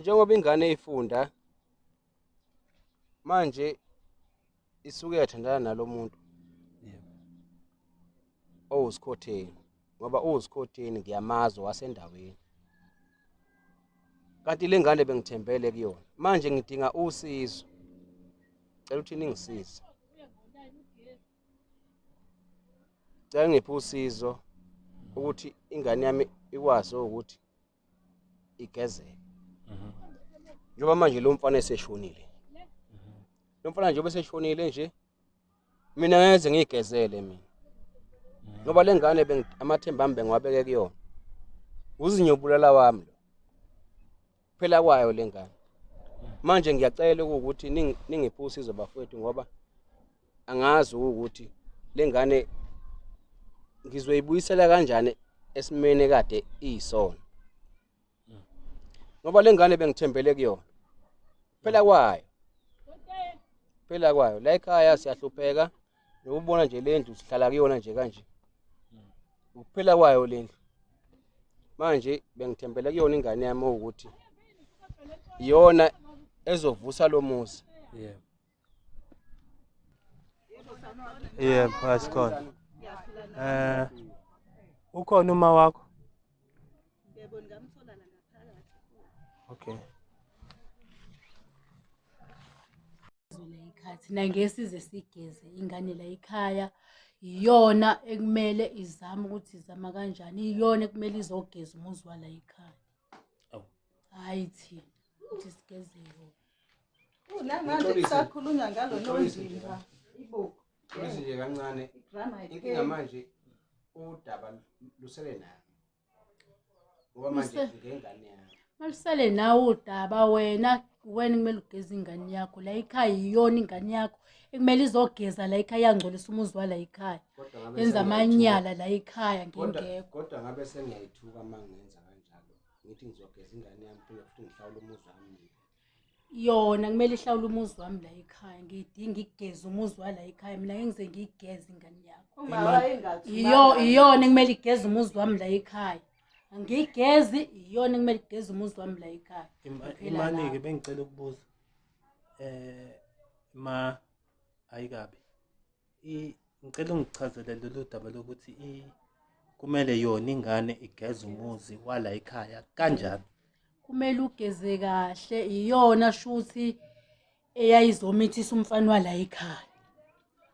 Njengoba ingane ifunda manje isuke yathandana nalomuntu Yebo. owusikhotheni ngoba uwusikhotheni ngiyamazi wasendaweni. Kanti le ngane bengithembele kuyona. Manje ngidinga usizo. Cela ukuthi ningisize. Cela ngiphe usizo ukuthi ingane yami ikwazi ukuthi igezeke. Njengoba manje lo mfana eseshonile. Lo mfana njengoba eseshonile nje mina ngeze ngiyigezele mina. Ngoba le ngane amathemba ami bengiwabeke kuyona. Uzinyobulala wami lo. Phela kwayo le ngane. Manje ngiyacela ukuthi ningiphe usizo bafowethu ngoba angazi ukuthi le ngane ngizoyibuyisela kanjani esimeni kade iyisona. Ngoba le ngane bengithembele kuyona. Phela kwayo. Phela kwayo. La ekhaya siyahlupheka. Nokubona nje le ndlu sihlala kuyona nje kanje. Ukuphela kwayo le ndlu. Manje bengithembele kuyona ingane yami ukuthi iyona ezovusa lo muzi. Yebo. Yebo, asikhona. Eh ukhona uma wakho? Yebo, ngingamthola la ngaphakathi. Okay. Thina ngeke size sigeze ingane la ekhaya. Iyona ekumele izame ukuthi izama kanjani, iyona ekumele izogeza umuzi wala ekhaya. Awu. Hhayi thina ukuthi sigeze yona. Namanje kusakhulunywa ngalo nondindwa. Ibo. Xolisa nje kancane. Idrama Inkinga manje udaba lusele nami. Ngoba manje ngengane yami. Malusele nawe udaba wena, wena kumele ugeze ingane yakho la ekhaya, iyona ingane yakho ekumele izogeza la ekhaya, iyangcolisa umuzi wala ekhaya. Kodwa ngabe Yenza sengiyayithuka. amanyala la ekhaya Kodwa ngingekho. kodwa ngabe sengiyayithuka uma ngenza kanjalo. Ngithi ngizogeza ingane yami phinde futhi ngihlawule umuzi wami mina. Yona kumele ihlawule umuzi wami la ekhaya, ngiyidinga igeze umuzi wala ekhaya, mina ngeke ngize ngiyigeze ingane yakho. Uma wayengathi Iyona ekumele igeze umuzi wami la ekhaya. Angiyigezi, iyona ekumele igeze umuzi wami la ekhaya. Kuphela Imani-ke lapho. bengicela ukubuza. Ma ayikabi. Ngicela ungichazele lolu daba lokuthi kumele yona ingane igeze umuzi wala ekhaya kanjani? Kumele ugeze kahle, iyona shuthi eyayizomithisa umfana wala ekhaya.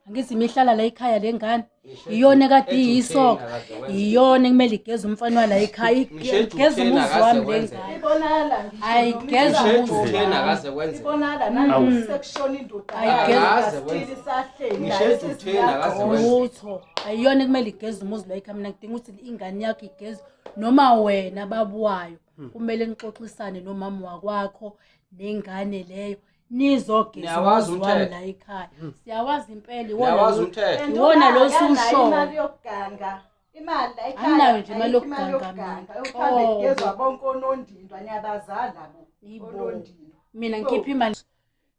Angithi imihlala la ekhaya le ngane, iyona ekade iyisoka, iyona ekumele igeze umfana wala ekhaya, igeze umuzi wami le ngane. Ibonakala ngisho Ayigeza noma umuzi Ngisho wami. akaze kwenzeka. Ibonakala nanokuthi sekushona indoda Ayigeza. Akaze Still wenze. isahleli Ngisho nayo ejutheni akaze sesiyagqoka. wenze. Lutho, ayiyona ekumele igeze umuzi la ekhaya. Mina ngidinga ukuthi ingane yakho igeze noma wena babuwayo kumele nixoxisane nomama wakwakho nengane leyo nizogeza Niyawazi umuzi wami umthetho. la ekhaya. Siyawazi impela, iwona Niyawazi lo- umthetho. And Iwona lo uma akanayo osuwushoyo. imali yokuganga. Imali la ekhaya. Anginayo nje imali ayikho imali yokuganga mina. yokuganga. Yokuhambe Oh. kugezwa bonke onondindwa niyabazala bo. Yibo. Onondindwa. Mina ngikhipha imali.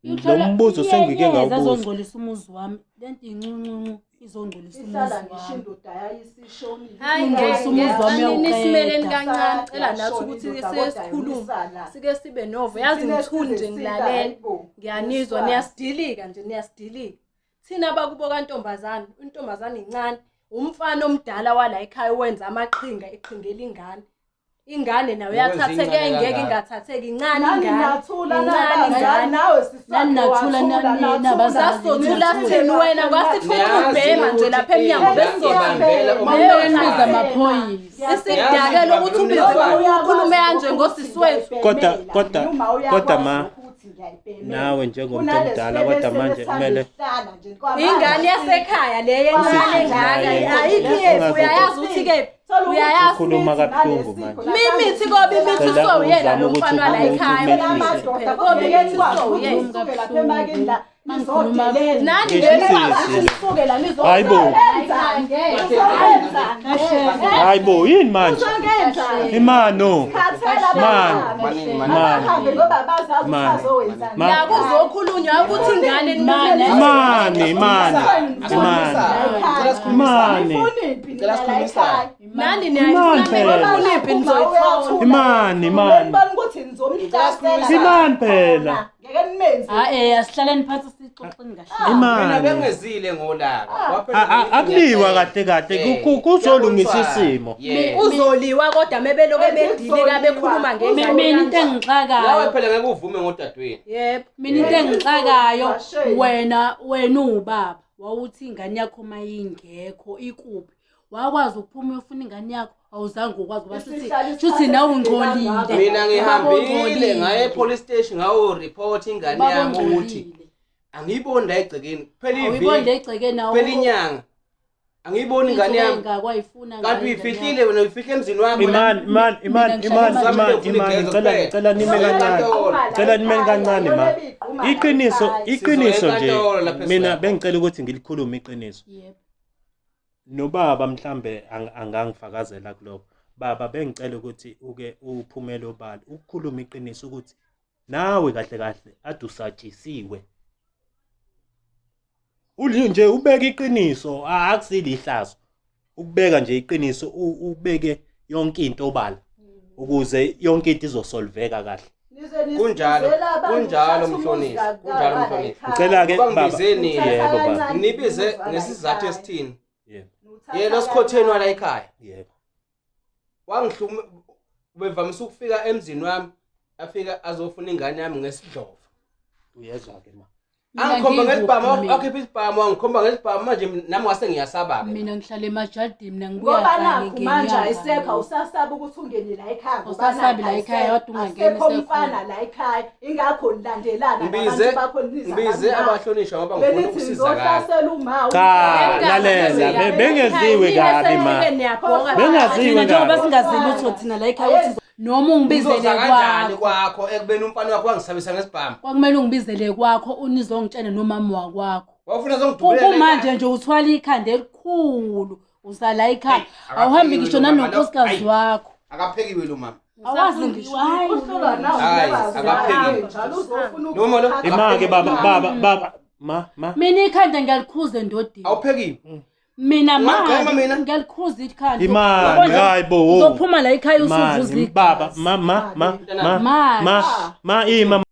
Lo mbuzo sengike ngawubuza. Azongcolisa umuzi wami. Lento incuncuncu izongcolisa umuzi Ihlala ngisho wami. indoda yayisishonile. Hayi Ungcolisa ngeke, umuzi wami ngeke. Nisimeleni uyawuqeda. kancane, cela nathi ukuthi Yashona sike indoda, sikhulume. kodwa yomisa Sike sibe novo. Yazi Sine ngithuni nje size ngilalela. hayibo. Ngiyanizwa Yiswazi. niyasidilika nje niyasidilika. Thina bakubo kantombazane, intombazane incane, umfana omdala wala ekhaya wenza amaqhinga eqhingela ingane. Ingane nayo Nokwenza yathatheka ingane engeke kangaka. ingathatheki incane Nani ingane. nathula Incane nabazali ingane. nawe sisi Nani wakhe nathula wathula, nani- nathula. nabazali. Sasothula sithini wena kwasifuqa Niyazi ubhema nje ukuthi lapha emnyango ingane besizothula. ibambela Kumele umuntu. nibize amaphoyisa. Isikudakela ukuthi ubize ukhulume kanje ngosisi wethu. Kodwa ma, nawe njengomuntu omdala kodwa manje kumele Ingane yasekhaya le encane engaka ayikho yethu uyayazi ukuthi ke uyayazi Ukhuluma kabuhlungu manje. mimithi kobe imithi Cela sowuyena uzame lo ukuthi mfana wala ukuthi ekhaya umehlise. kobe imithi sowuyena nani Ngisho ngeke isisi. Hayibo. Hayibo yini manje? Imano. Man. Man. Man. Man. la kuzokhulunywa ukuthi ingane Mane. Mane, mane. Mane. Mane. Cela sikhulumisane. nani Imani phela. niyayifuniphi nizoyithola Imani, imani. ukuthi Nizomhlasela. Imani phela. Ngeke nimenze. Hayi, asihlaleni phansi sixoxeni kahle. Mina Imani. bengezile ngolaka. Akuliwa kahle kahle kuzolungisa isimo. Uzoliwa kodwa mebeloke bedilika bekhuluma ngengane. Mina into Nawe engixakayo, phela ngeke uvume ngodadewenu. Yebo. mina into engixakayo, wena uwubaba wawuthi ingane yakho mayingekho ikuphi, wakwazi ukuphuma uyofuna ingane yakho, awuzange ukwazi ngoba Isihlalo shuthi nawe ungcolile. Mina ngihambile Ungcolile. ngaye epolice station ngayo report ingane Baba yami ukuthi ungcolile. angiyiboni la egcekeni. Kuphela Awuyiboni le iviki, egcekeni awu- kuphela inyanga. Angiyiboni ingane yami. Engakwayifuna Kanti uyifihlile wena, uyifihle emzini wakho. Imani, imani, imani, imani, imani, imani, ngicela nime kancane. Ngicela nime kancane ma. Iqiniso nje mina bengicela ukuthi ngilikhulume iqiniso. Yebo. Nobaba mhlambe angangifakazela kulokho. Baba, bengicela ukuthi uke uphumele obala ukukhuluma iqiniso ukuthi nawe kahle kahle ade usatshisiwe. Uli nje ubeke iqiniso, akusile ihlazo. Ukubeka nje iqiniso, ubeke yonke into obala ukuze yonke into izosolveka kahle. Kunjalo, kunjalo mhlonishwa, kunjalo mhlonishwa. Ngicela ke Ngoba baba. ngibize nina. Yebo baba. Nibize ngesizathu esithini? Yebo. Yena sikhotheni wala ekhaya. Yebo. Wangihlume bevamise ukufika emzini wami, afika azofuna ingane yami ngesidlova. Uyezwa ke ma. Mina Angikhomba ngikuphi ngesibhamu, mina? wakhipha isibhamu, wangikhomba ngesibhamu, manje nami ngase ngiyasaba-ke. Mina ngihlala emajardini, mina ngibuya Ngoba kanye nakhu manje ngenyanga. ayisekho, awusasabi ukuthi ungene la ekhaya ngoba Awusasabi nakhu la ekhaya, ayisekho. kodwa ungangeni Akusekho sekhona. mfana la ekhaya, ingakho nilandelana Ngibize nabantu bakho niza ngibize kamnandi. abahlonishwa ngoba ngifuna Benithi ukusizakala. nizohlasela uma Cha, lalela, bengeziwe kabi ma. Bengaziwe Thina njengoba kabi. singazi lutho thina la ekhaya, uthi noma ungibizele Ngizoza kanjani kwakho. kwakho ekubeni umfana wakho wangisabisa ngesibhamu? Kwakumele ungibizele kwakho unizongitshela nomama wakwakho. Wawufuna zongidubulela. Kumanje nje uthwala ikhanda elikhulu usala ekhaya, awuhambi ngisho nanonkosikazi wakho. Akaphekiwe lo mama. Awazi ngisho, hayi. Uhlulwa nawe Hayi, uyabazi, akaphekile. njalo uzofuna Noma lo- ukuthatha Ima ke baba, baba, baba, ma, ma. Mina ikhanda ngiyalikhuza endodeni. Awuphekiwe. Mina Ungagqema manje mina? ngiyalikhuza ikhanda. Imani, Yabo nje, hayi bo. uzophuma la ekhaya usuvuza Mani, baba, igazi. ma, ma, ma, ma, Manje. ma, ma, ima.